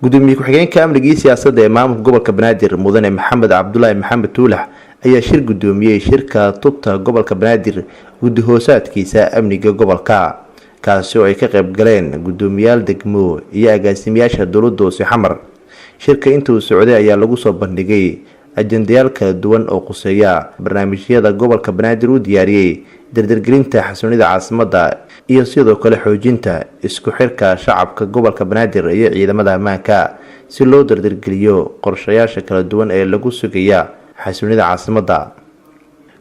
Gudoomiye ku-xigeenka amnigii siyaasadda ee maamulka gobolka Banaadir, Mudane Maxamed Cabdulaahi Maxamed Tuulax, ayaa shir gudoomiyey shirka tubta gobolka Banaadir guddi hoosaadkiisa amniga gobolka, kaasi oo ay ka qayb galeen guddoomiyaal degmo iyo agaasimayaasha dowladda hoose Xamar. Shirka intuu socday ayaa lagu soo bandhigay ajendayaal kala duwan oo quseeya barnaamijyada gobolka Banaadir u diyaariyey dardargelinta xasiloonida caasimadda iyo sidoo kale xoojinta isku xirka shacabka gobolka Banaadir iyo ciidamada ammaanka, si loo dardargeliyo qorshayaasha kala duwan ee lagu sugaya xasiloonida caasimadda.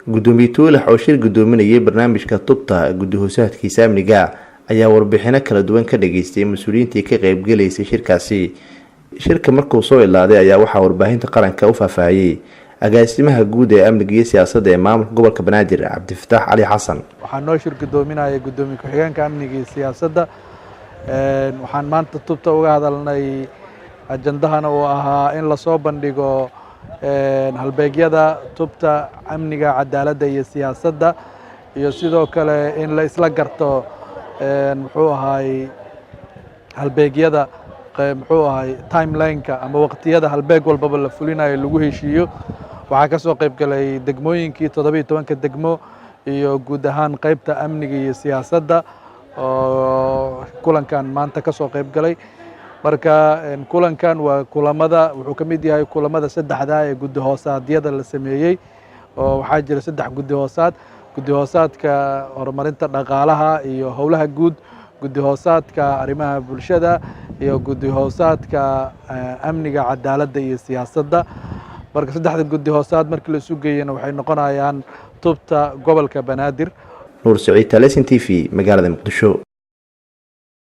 Gudoomiye Tuulax oo shir gudoominayay barnaamijka tubta guddi hoosaadkiisa amniga ayaa warbixino kala duwan ka dhageystay mas-uuliyiintii ka qeybgalaysay shirkaasi. Shirka markuu soo ilaaday ayaa waxaa warbaahinta qaranka u faahfaahiyey agaasimaha guud ee amniga iyo siyaasadda ee maamulka gobolka Banaadir, Cabdifataax Cali Xasan. Waxaa noo shir gudoominaya guddoomiye ku-xigeenka amniga iyo siyaasadda. Waxaan maanta tubta uga hadalnay ajandahana uu ahaa in lasoo bandhigo halbeegyada tubta amniga, cadaaladda iyo siyaasadda, iyo sidoo kale in la isla garto, muxuu ahaay, halbeegyada, muxuu ahay, timeline-ka ama waqtiyada halbeeg walbaba la fulinayo lagu heshiiyo. Waxaa ka soo qayb galay degmooyinkii 17-ka degmo iyo guud ahaan qeybta amniga iyo siyaasadda oo kulankan maanta ka soo qayb galay. Marka kulankan waa kulamada, wuxuu ka mid yahay kulamada saddexda ee guddi hoosaadyada la sameeyey, oo waxaa jira saddex guddi hoosaad: guddi hoosaadka horumarinta dhaqaalaha iyo howlaha guud, guddi hoosaadka arrimaha bulshada iyo guddi hoosaadka amniga, cadaaladda iyo siyaasadda. Marka saddexda guddi hoosaad markii la isu geeyana waxay noqonayaan tubta gobolka Banaadir. Nuur Saciid, Talesin TV, magaalada Muqdisho.